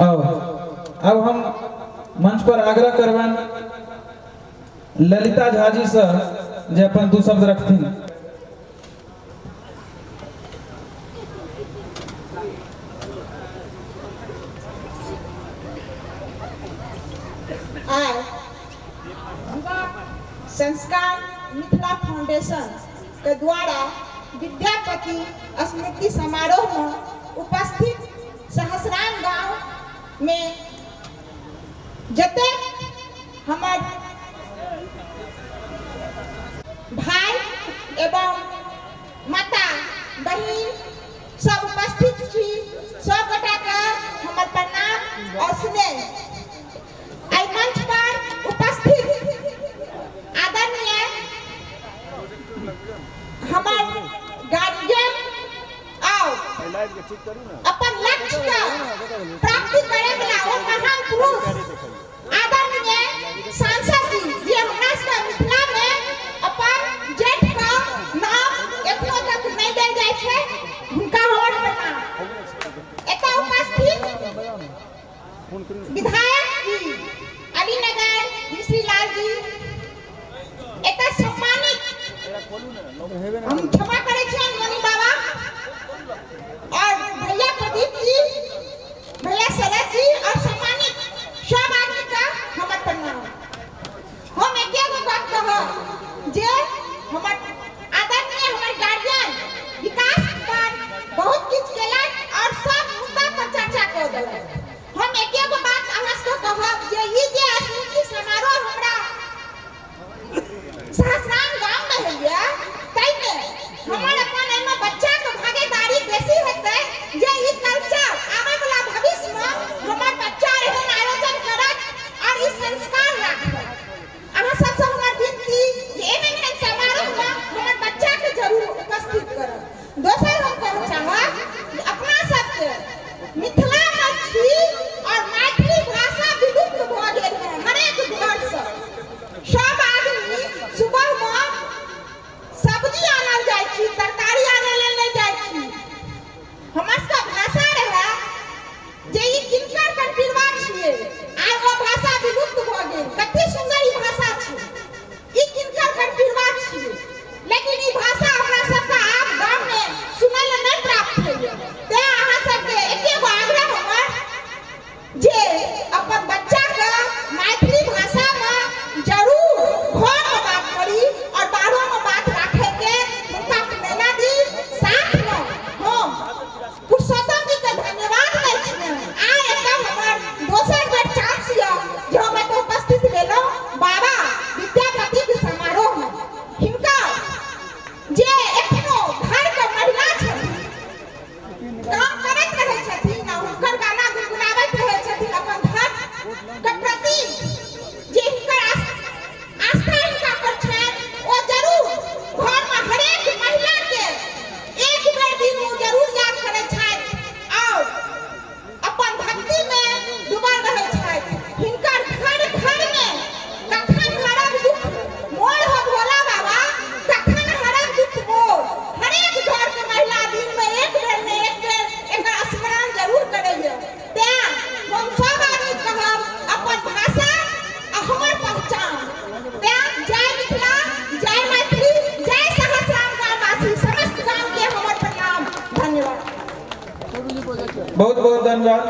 आओ अब हम मंच पर आग्रह करबनि ललिता झा जी से जे अपन दू शब्द रखथिन। आइ युवा संस्कार मिथिला फाउंडेशन के द्वारा विद्यापति स्मृति समारोह में उपस्थित सहसराम गांव में जतेक हमर भाई एवं माता बहिन सब उपस्थित छी, सब गोटाके हमर प्रणाम और स्नेह। एहि मंच पर उपस्थित आदरणीय हमर गार्जियन और अपन लक्ष्य के प्राप्ति करे वाला ओ महान पुरुष आदरणीय सांसद जी, जे हमरा सबके मिथिला में अपन जेठ का नाम एखनो तक नहीं देल जाइ छै, हुनका हमर प्रणाम। एतऽ उपस्थित विधायक जी अलीनगर मिश्री लाल जी, एतऽ सम्मानित हम क्षमा करै छियनि मणि बाबा और भैया प्रदीप जी, भैया शरद जी और सम्मानित सब आदमी का हमर प्रणाम। हम एके गो बात कहब जे हमर आदरणीय हमर गार्जियन विकास पर बहुत किछु केलक और सब मुद्दा पर चर्चा कऽ देलक। हम एके गो बात अहाँ सबके कहब जे ई जे स्मृति समारोह हमरा सहसराम गाँव में होइए ताहिमे हमर अपन एहिमे बच्चाके भागीदारी बेसी हेतै जे ई कल्चर आबैवला भविष्यमे हमर बच्चा एहन आयोजन करत और ई संस्कार राखत। अहाँ सबसँ हमर विनती जे एहन एहन समारोहमे हमर बच्चाके जरूर उपस्थित करब। दोसर हम कहऽ चाहब जे अपना सबके मिथिलामे छी और मैथिली भाषा विलुप्त भऽ गेल है। हरेक घरसँ सब आदमी सुबहमे सब्जी आनल जाइ छी, तरकारी आनै लेल नहि जाइ छी। हमर सबके भाषा रहै जे ई किनकर कंटिरवा छियै, आइ ओ भाषा विलुप्त भऽ गेल। कते सुन्दर ई भाषा छै, ई किनकर कंटिरवा छियै, लेकिन ई भाषा हमरा सबके आब गाममे सुनय लए नहि प्राप्त होइए। तेँ अहाँ सबके एके गो आग्रह हमर जे अपन बच्चाके मैथिली भाषामे जरूर घरमे बात करी और बाहरोमे बात राखैके हुनका प्रेरणा दी। साथमे हम पुरुषोत्तम जीके धन्यवाद दै छियनि। आइ एतऽ हमर दोसर बेर चांस यऽ जे हम एतऽ उपस्थित भेलहुँ बाबा विद्यापतिके समारोहमे। हिनका जे एखनो घरके महिला छथिन, काम करैत रहै छथिन आ हुनकर गाना गुनगुनाबैत रहै छथिन, अपन धर्मके प्रति जे हिनकर आस्था हिनका पर छनि ओ जरूर घरमे हरेक महिलाके एक बेर दिन ओ जरूर याद करै छथि और अपन भक्तिमे डूबल रहै छथि। हिनकर घर घरमे कखन हरब दुख मोर हो भोला बाबा, कखन हरब दुख मोर, हरेक घरके महिला दिनमे एक बेर ने एक बेर एकर स्मरण जरूर करैए। तेँ हम सब आदमी कहब अपन भाषा आ हमर पहचान। तेँ जय मिथिला, जय मैथिली, जय सहसराम गामवासी, समस्त गामके हमर प्रणाम, धन्यवाद। बहुत बहुत धन्यवाद।